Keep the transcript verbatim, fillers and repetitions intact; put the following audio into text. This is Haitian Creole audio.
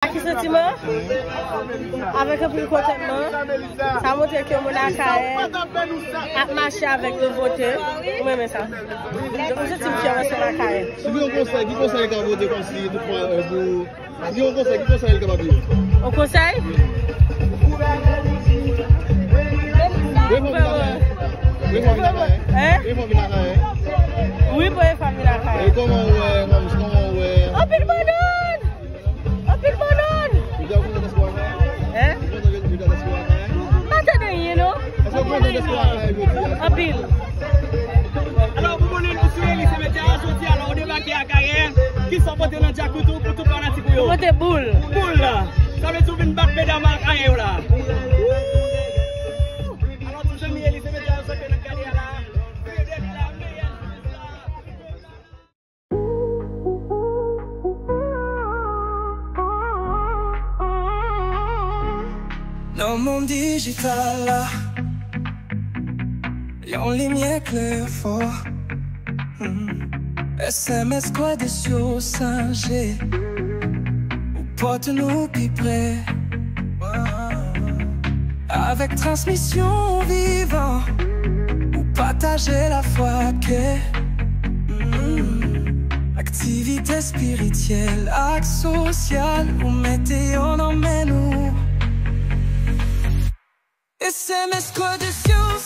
Ki santiman? Avèk anpil kontantman. Sa montre ke moun Akayè ap mache avèk nouvote. Mwen renmen sa. Donk, mwen santi m fyè wè se Akayè. Si gen yon konsèy, ki konsèy ou ka pote kòmsi tout fwa, euh, pou, si gen yon konsèy, ki konsèy li kapab ye? Yon konsèy? Premye fwa m vin Akayè. Premye fwa m vin Akayè. Hein? Premye fwa m vin Akayè. Wi, premye fwa m vin Akayè. E kòman ou wè, kòman, kòman ou wè? Anpil moun! Anpil moun! Ou te kontan dèske w Akayè? Hein? Ou kontan dèske w Akayè? M pa tande anyen, non. Èske w kontan dèske w Akayè jodi a? Anpil. Alò, pou moun nou sou Elise Media jodi a, alò, ou debake Akayè, kisa w pote nan djakout ou pou tout fanatik ou yo? Mwen pote boul. Boul la. Sa vle di w vin bat medam Akayè yo la. Wouuu! Alò, ti zanmi Elise Media yo, sa ke n ap gade a la. Fedèk la, meyè jis la. Nan mond dijital la, yon limyè klè fò. Hmm. S M S kwadesyon chanje, ou pote nou pi pre. Avèk transmisyon vivan, ou pataje lafwa ke, mm, aktivite espirityèl ak sosyal, ou mete yo nan men nou. S M S kwadesyon